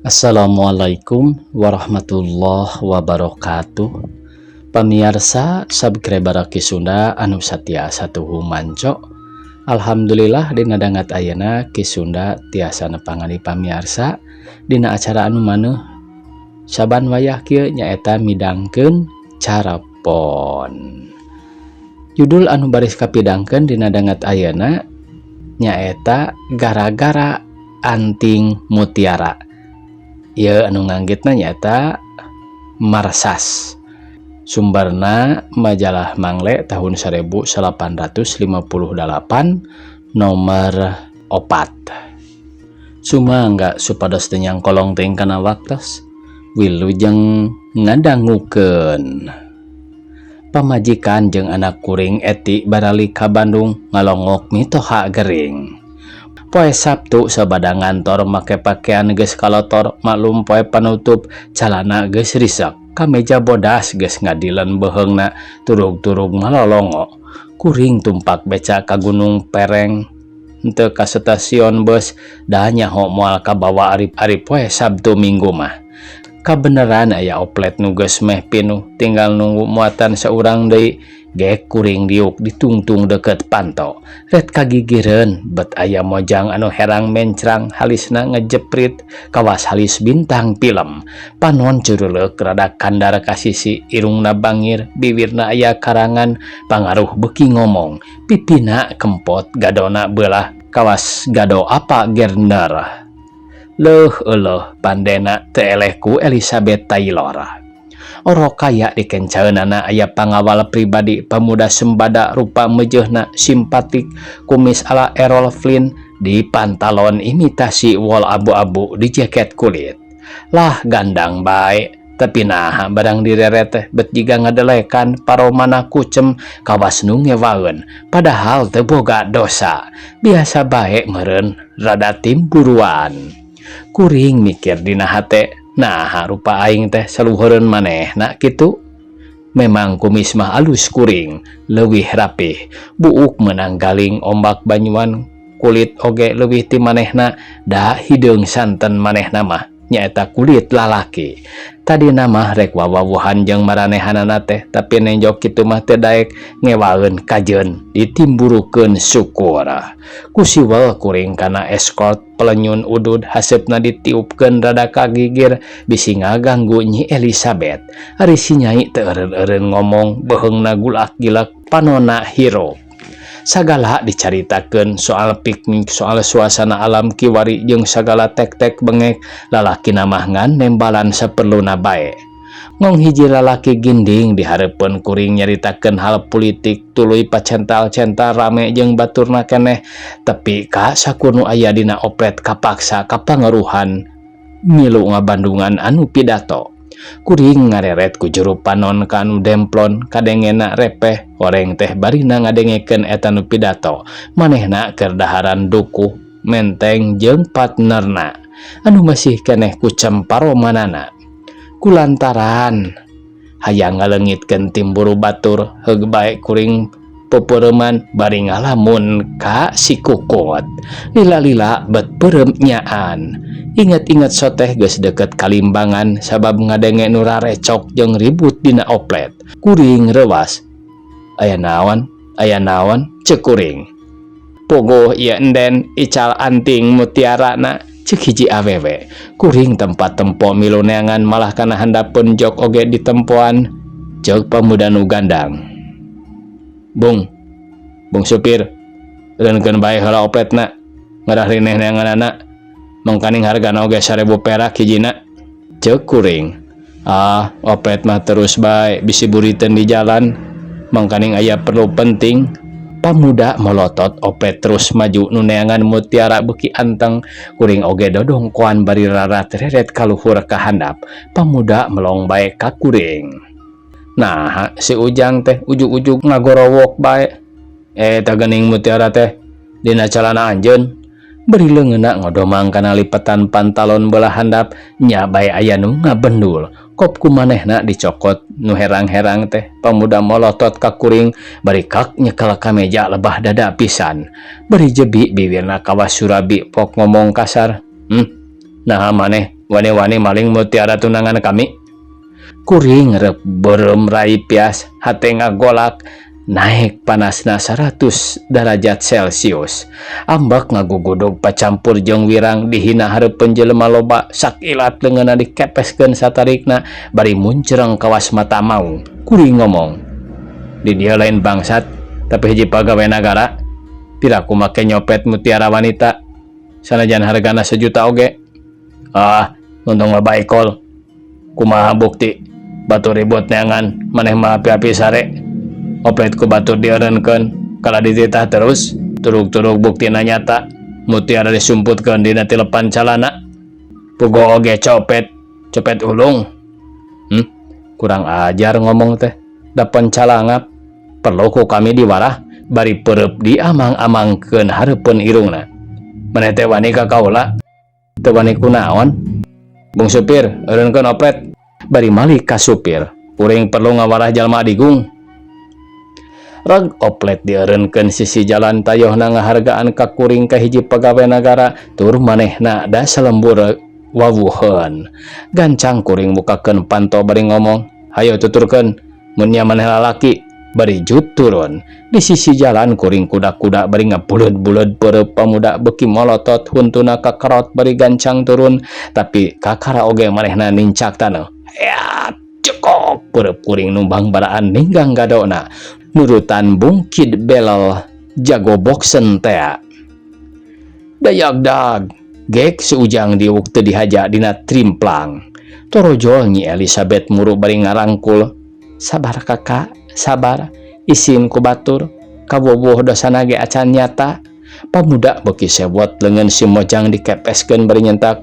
Assalamualaikum warahmatullahi wabarakatuh. Pamiarsa subscriber Ki Sunda anu satia satuhu manco, Alhamdulillah, dina danget ayeuna Ki Sunda tiasa nepangan di pamiarsa dina acara anu maneuh saban wayah kieu, nyaeta midangkeun carepon. Judul anu baris kapidangkeun dina danget ayeuna nyaeta "Gara-gara Anting Mutiara". Ieu anu nganggitna nyaeta Marsas, sumberna majalah Mangle tahun 1858 nomor 4. Sumangga supados teu nyangkolong teuing kana waktos, wilujeng ngadangukeun. Pamajikan jeung anak kuring Eti baralik ka Bandung ngalongok mitoha gering. Poe Sabtu sabada ngantor make pakaian geus kalotor, maklum poe panutup, calana geus risek, kameja bodas geus ngadilen beuheungna, turug-turug malolongo. Kuring tumpak beca ka Gunung Pereng, henteu ka stasiun bus, da nyaho moal kabawa ari poe Sabtu Minggu mah. Kabeneran aya oplet nu geus meh pinuh, tinggal nunggu muatan saurang deui. Gek kuring diuk ditungtung deket panto. Ret kagigireun bet aya mojang anu herang mencrang, halisna ngejeprit kawas halis bintang film. Panon curuleuk, rada kandar ka sisi, irungna bangir, bibirna aya karangan pangaruh beuki ngomong, pipina kempot, gadona beulah kawas gado Ava Gardner. Leuh euleuh, pandena teu eleh ku Elizabeth Taylor. Orok kaya, dikencaeunana aya pangawal pribadi, pemuda sembada, rupa meujeuhna simpatik, kumis ala Errol Flynn, di pantalon imitasi wol abu-abu, di jaket kulit. Lah, gandang bae, tapi nah barang direret teh bet jiga ngadelekan, paromana kucem kawas nu ngewaeun, padahal teu boga dosa, biasa bae meureun, rada timburuan. Kuring mikir dina hate, nah rupa aing teh saluhureun manehna kitu? Memang kumis mah alus kuring, leuwih rapih, buuk meunang galing ombak banyuan, kulit oge leuwih ti manehna, da hideung santen manehna mah, nyaeta kulit lalaki. Tadi mah rek wawawuhan jeung maranehanana teh, tapi nenjok kitu mah teu daek, ngewaeun kajeun ditimburukeun syukur. Ku siwel kuring kana escort pelenyun udud, haseupna ditiupkeun rada kagigir bisi ngaganggu Nyi Elizabeth. Ari si nyai teu eureun-eureun ngomong, beuheungna gulak-gilak, panona hirup. Sagala dicaritakeun, soal piknik, soal suasana alam kiwari jeung sagala tek-tek bengek. Lalaki mah ngan nembalan saperluna bae. Ngong hiji lalaki ginding di hareupeun kuring nyaritakeun hal politik, tuluy pacental-cental rame jeung baturna keneh, tepi ka sakur nu aya dina oplet kapaksa kapangaruhan milu ngabandungan anu pidato. Kuring ngareret ku juru panon ka anu demplon, kadengena repeh horeng teh barina ngadengekeun eta nu pidato. Manehna keur daharan dukuh menteng jeung partnerna anu masih keneh kucem paromanana. Kulantaran hayang ngaleungitkeun timburu batur, heug bae kuring pepeureman bari ngalamun ka si kukut. Lila-lila bet peureum nyaan. Inget-inget soteh geus deket ka Limbangan sabab ngadenge nu rarecok jeung ribut dina oplet. Kuring reuwas. "Aya naon? Aya naon?" ceuk kuring. "Puguh ieu enden ical anting mutiarana," ceuk hiji awewe. Kuring tempat tempo milu neangan, malah kana handapeun jok oge ditempoan. Ceuk pemuda nu gandang, "Bung, bung supir, eureunkeun bae heula opletna, ngarah rineh neanganana. Mangkaning hargana oge 1000 perak hijina," ceuk kuring. "Ah, oplet mah terus bae, bisi buriteun di jalan. Mangkaning aya perlu penting." Pamuda molotot, oplet terus maju, nu neangan mutiara beuki anteng. Kuring oge dodongkoan bari rarat reret kaluhur ka handap. Pamuda melong bae ka kuring. "Nah, si Ujang teh ujug-ujug ngagorowok bae. Eta geuning mutiara teh dina calana anjeun." Bari leungeunna ngodomang kana lipetan pantalon belah handap, nya bae aya nu ngabendul. Kop ku manehna dicokot nu herang-herang teh. Pamuda molotot ka kuring bari kak nyekel kameja lebah dada pisan. Bari jebi bibirna kawas surabi pok ngomong kasar. Naha maneh Wani-wani maling mutiara tunangan kami. Kuring rep beureum rai pias, hate ngagolak, naek panasna 100 derajat Celcius. Ambek ngagugudug pacampur jeung wirang dihina hareupeun jelema loba, sakilat leungeunna dikepeskeun satarikna bari muncreng kawas mata maung. Kuring ngomong, di dieu lain bangsat tapi hiji pagawe nagara, piraku make nyopet mutiara wanita sanajan hargana sejuta oge. Ah, untung mah bae kol. Kumaha bukti batur ribut neangan maneh mah api-api sare. Oplet ku batur dieureunkeun kala dititah terus turug-turug buktina nyata mutiara disumputkeun dina tilepan calana. Pugo oge copet, copet ulung. Kurang ajar ngomong teh. Dapan calangap perlu ku kami diwarah bari perep diamang-amangkeun hareupeun irungna. Maneh teh wani ka kaula? Teu wani kunaon? Bung supir, eureunkeun oplet. Bari malik ka supir. Kuring perlu ngawarah jalma adigung. Reg oplet dieureunkeun sisi jalan tayohna ngahargaan ka kuring ka hiji pagawe nagara tur manehna da salembur wawuheun. Gancang kuring mukakeun panto bari ngomong, hayo tuturkeun mun nya maneh lalaki. Bari jut turun. Di sisi jalan kuring kuda-kuda bari ngabuleud-buleud peureub pamuda beuki molotot huntuna kakerot bari gancang turun, tapi kakara oge manehna nincak taneuh. Ya, cekok peureub kuring numbang baraan ninggang gadona. Nurutan bungkid belel jago boksen tea. Dayak dag, gek seujang diuk teu dihaja dina trimplang. Torojol Nyi Elizabeth muru bari ngarangkul. Sabar kakak, sabar, isin ku batur, kawowoh dosana ge acan nyata. Pamuda beuki sewot leungeun si Mojang dikepeskeun bari nyentak.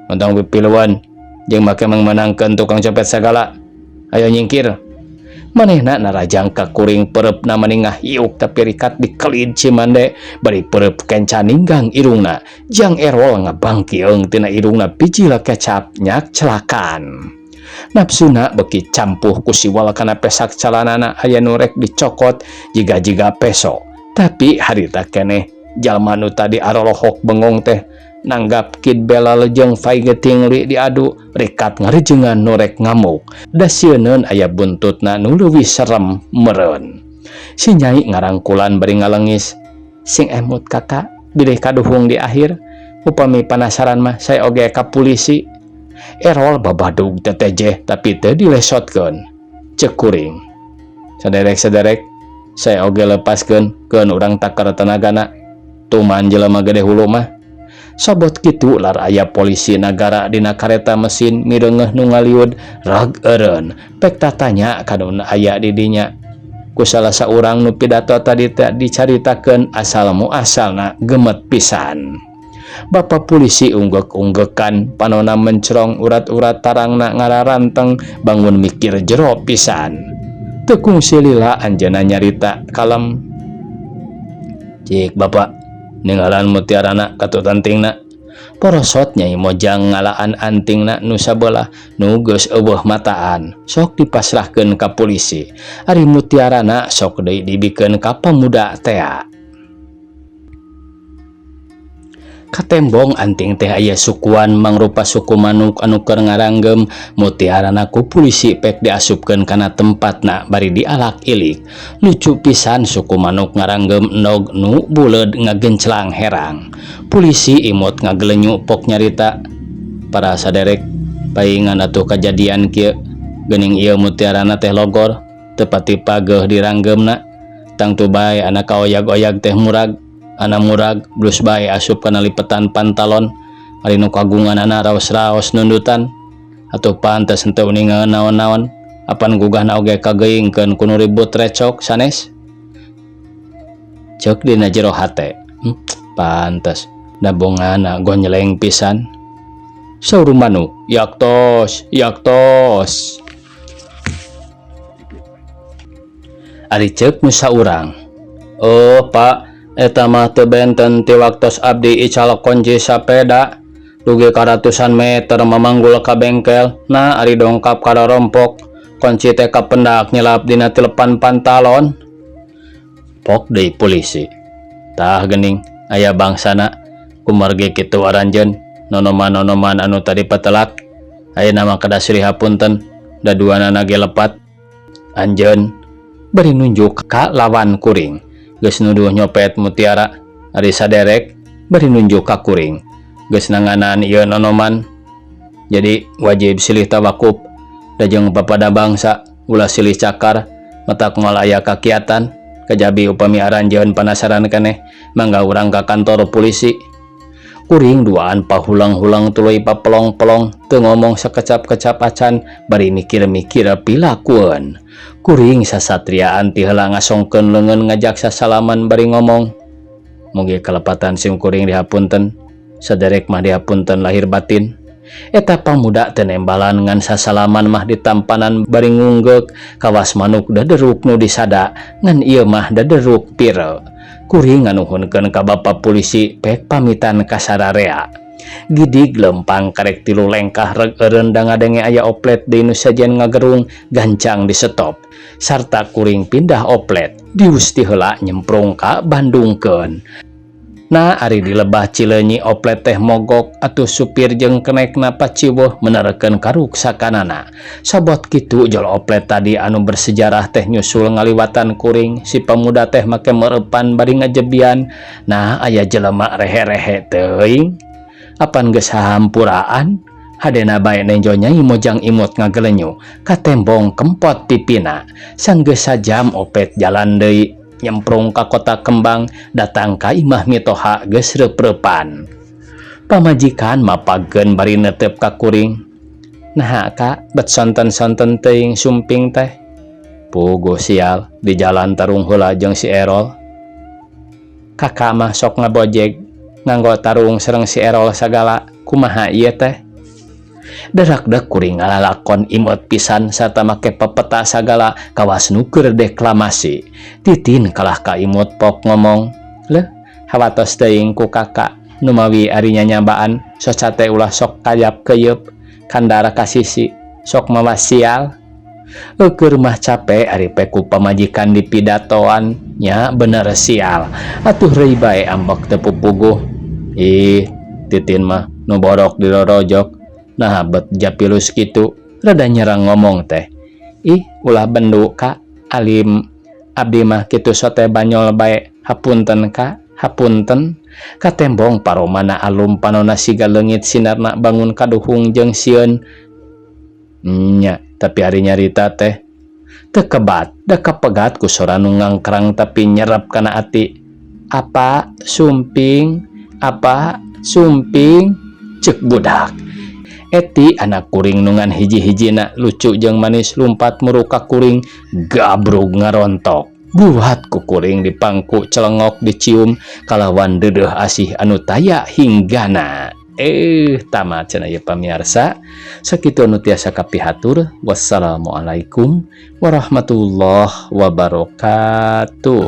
Ontong pipiluan, jeung make mangmenangkeun tukang copet sagala. Ayo nyingkir. Manehna narajang ka kuring peureupna maningah hiuk tapi rikat dikelid Cimande bari peureub kenca ninggang irungna. Jang Erol ngabangkieung tina irungna bijil kecap nyak celakan. Nafsuna beuki campuh ku siwal kana pesak calanana aya nu rek dicokot jiga-jiga peso. Tapi harita keneh jalma nu tadi arolohok bengong teh nanggap Kid Belal jeung Faigeting Li diadu rikat ngarejengan nu rek ngamuk. Da sieuneun aya buntutna nu leuwih serem meureun. Si Nyai ngarangkulan bari ngalengis. Sing emut kakak, bilih kaduhung di akhir. Upami panasaran mah saya oge ka polisi. Erol babadug tetejeh tapi teu dilesotkeun. Ceuk kuring. Saderek-saderek saya oge lepaskeun keun urang takar tenagana. Tuman jelema gede hulu mah. Sobot kitu lar aya polisi nagara dina kareta mesin mireungeuh nu ngaliud rag eureun. Pek tatanya ka nu aya di dinya. Ku salah saurang nu pidato tadi teh dicaritakeun asal muasalna gemet pisan. Bapak polisi unggek-unggekan panona mencrong urat-urat tarangna ngararanteng bangun mikir jero pisan. Teu kungsi lila anjeunna nyarita kalem. Cik bapak ninggalan mutiarana katut antingna. Porosot Nyai Mojang ngalaan antingna nu sabelah nu geus eueuh mataan. Sok dipasrahkeun ka polisi. Ari mutiarana sok deui dibikeun ka pamuda tea. Katembong anting teh aya sukuan mangrupa suku manuk anu keur ngaranggem. Mutiarana ku polisi pek diasupkeun kana tempatna bari dialak-ilik. Lucu pisan suku manuk ngaranggem endog nu buleud ngagenclang herang. Polisi imut ngagelenyu pok nyarita. Para saderek paingan atuh kajadian kieu. Geuning ieu mutiarana teh logor teu pati pageuh diranggemna. Tangtu bae anak kaoyag-oyag teh murag. Ana murag blus bae asup kana lipetan pantalon. Ari nu kagunganana raos-raos nundutan. Atuh pantes henteu uninga naon-naon. Apan gugahna oge kageuingkeun ku nu ribut recok sanes. Ceuk dina jero hate. Pantes nabongana gonjeleng pisan. Saur manuk, yaktos, yaktos. Ari ceuk nu saurang. Oh, Pak, eta mah teu benten ti waktos abdi ical kunci sapeda. Dugi ka ratusan meter mamanggul ka bengkel. Nah, ari dongkap ka rompok. Kunci teh kapendak nyelap dina tilepan pantalon. Pok deui polisi. Tah geuning aya bangsana kumargi kitu aranjeun. Nonoman-nonoman anu tadi patelak ayeuna mah kedah silih hapunten, da duanana ge lepat. Anjeun bari nunjuk ka lawan kuring geus nuduh nyopet mutiara, ari saderek bari nunjuk ka kuring geus nanganan ieu nonoman. Jadi wajib silih tawakuf da jeung papada bangsa, ulah silih cakar, matak moal aya kakiatan. Kajabi upami aranjeun panasaran keneh, mangga urang ka kantor polisi. Kuring duaan pahulang-hulang tuluy papelong-pelong, teu ngomong sakecap-kecap acan, bari mikir-mikir pilakueun. Kuring sasatriaan ti heula ngasongkeun leungeun ngajak sasalaman bari ngomong, "Mugi kalepatan sim kuring dihapunten, saderek mah dihapunten lahir batin." Eta pamuda teu nembalan, ngan sasalaman mah ditampanan bari ngunggek kawas manuk daderuk nu disada, ngan ieu mah daderuk pire. Kuring nganuhunkeun ka bapa polisi, pek pamitan ka sararea. Gidig lempang karek tilu lengkah reg eureun da ngadenge aya oplet deui nu sajen ngagerung, gancang di stop sarta kuring pindah oplet, dius ti heula nyemprung ka Bandungkeun. Nah, ari di lebah Cileunyi oplet teh mogok atuh, supir jeung kenekna paciweuh menerkeun karuksakanana. Sabot kitu jol oplet tadi anu bersejarah teh nyusul ngaliwatan kuring, si pemuda teh make mereupan bari ngajebian. Nah, aya jelema rehe-rehe teuing. Apan geus hahampuraan? Hadena bae nenjo Nyai Mojang Imut ngagelenyu katembong kempot pipina. Sanggeus sajam oplet jalan deui, nyemprung ka kota Kembang, datang ka imah mitoha geus reup-reupan. Pamajikan mapageun bari netep ka kuring, "Naha, Kak, bet sonten-sonten teuing sumping teh?" "Puguh sial, di jalan tarung heula jeung si Erol." "Kakak mah sok ngabojeg nganggo tarung sareng si Erol sagala, kumaha ieu teh?" Darakdek kuring ngalalakon imut pisan sarta make pepeta sagala kawas nu keur deklamasi. Titin kalah ka imut pok ngomong, "Leuh, hawatos teuing ku kakak numawi ari nyanyabaan soca teh ulah sok kayap keyeup kandar ka sisi, sok mawa sial." Eueur mah cape ari pe ku pamajikan dipidatoan, nya bener sial atuh, reuy bae ambek teu pupuguh. "Ih, Titin mah nu borok dirorojok, nah bet japilus kitu, rada nyerang ngomong teh." "Ih, ulah bendu, Kak, alim abdi mah kitu sote banyol bae. Hapunten, Kak, hapunten." Katembong paromana alum, panona siga leungit sinarna, bangun kaduhung jeung sieun. Nya, tapi ari nyarita teh teu kebat da kapegat ku sora nu ngangkrang tapi nyerep kana ati. "Apa sumping, apa sumping?" cek budak. Eti anak kuring nu ngan hiji-hijina, lucu jeung manis, lumpat muru ka kuring, gabrug ngarontok. Buhat ku kuring di pangku, celengok, dicium kalawan deudeuh asih anu taya hinggana. Eh, tamat cenah ieu, pamiarsa. Sakitu anu tiasa kapihatur. Wassalamualaikum warahmatullahi wabarakatuh.